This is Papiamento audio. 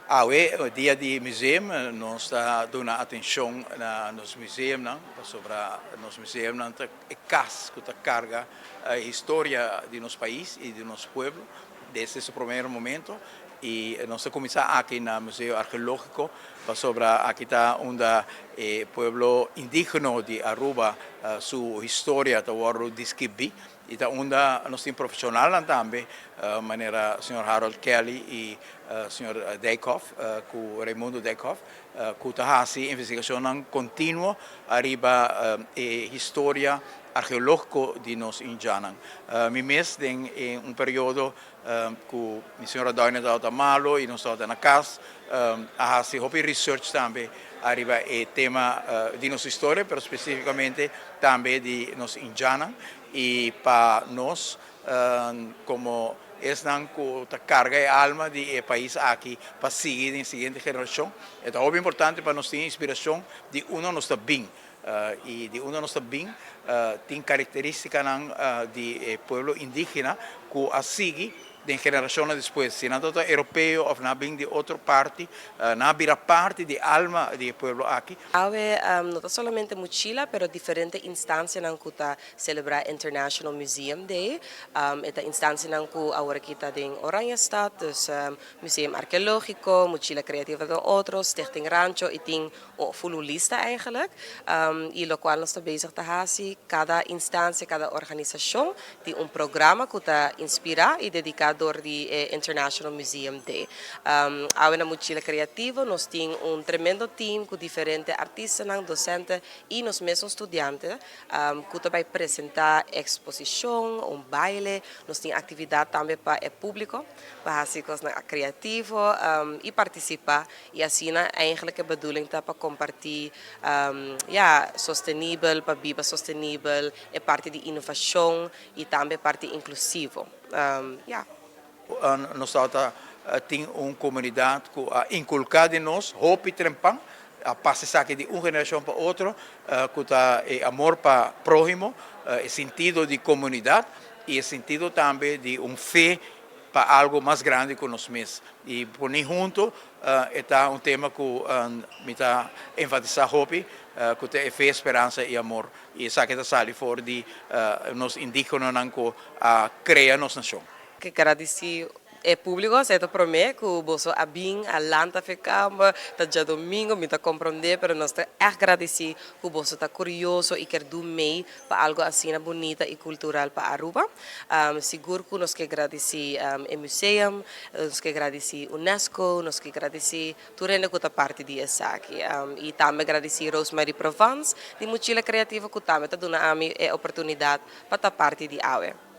Awe, Dia di Museum, nos ta duna atencion na nos museumnan, pasobra nos museumnan ta e cas cu ta carga historia di nos pais y di nos pueblo desde su primer momento. Y nos ta cuminsa aki na Museo Arqueologico, pasobra aki ta unda e pueblo indigeno di Aruba su historia ta wordo describi y ta unda nos tin profesionalnan tambe, manera señor Harold Kelly y señor Dijkhoff cu Raimundo Dijkhoff, cu ta haci investigacionnan continuo ariba e historia arqueologico di nos indjannan. Mi mes den un periodo cu mi señora Doina tabata malo y nos tabata na cas, a haci hopi research tambe ariba e tema di nos historia, pero specificamente tambe di nos indjannan. Y pa nos como esnan cu ta carga e alma di e pais aki pa sigui den siguiente generacion, e ta hopi importante pa nos tin inspiracion di unda nos ta bin. Y di unda nos ta bin tin caracteristicanan di e pueblo indigena cu a sigui den generacionnan despues. Si nan tabata europeo of nan a bin di otro parti, nan a bira parti di alma di e pueblo aki. Awe no ta solamente Muchila, pero diferente instancianan cu ta celebra International Museum Day. E ta instancianan cu awor aki ta den Oranjestad, dus Museum Arqueologico, Muchila Creativa ta otro, Stichting Rancho y tin un full lista eigenlijk. Y locual nos ta bezig ta haci, cada instancia, cada organisacion tin un programa cu ta inspira y dedica door di e International Museum Day. Awe na Muchila Creativo nos tin un tremendo team cu diferente artistanan, docente y nos mesun studiante cu ta bay presenta exposicion, un baile. Nos tin actividad tambe pa e publico, pa haci cosnan creativo y participa, y asina eigenlijk e bedoeling ta pa comparti, ja, sostenibel, pa biba sostenibel, e parti di innovacion y tambe parti inclusivo. Ja. Nos tabata tin un comunidad cu a inculca den nos hopi trempan, a pasa esaki di un generacion pa otro, cu ta e amor pa prohimo, e sentido di comunidad y e sentido tambe di un fe pa algo mas grandi cu nos mes. Y poni hunto e ta un tema cu mi ta enfatisa hopi, cu ta e fe, speransa y amor. Y esaki ta sali for di nos indigenonan cu a crea nos nacion. Ke gradici e publico, esey ta prome cu boso a bin, a lanta fe cama, ta diadomingo, mi ta comprende, pero nos ta echt gradici cu boso ta curioso y kier do mee pa algo asina bunita y cultural pa Aruba. Sigur cu nos ke gradici e museum, nos ke gradici UNESCO, nos ke gradici tur hende cu ta parti di esaki. Y tambe gradici Rosemary Provence di Muchila Creativo cu tambe ta duna ami e oportunidad pa ta parti di awe.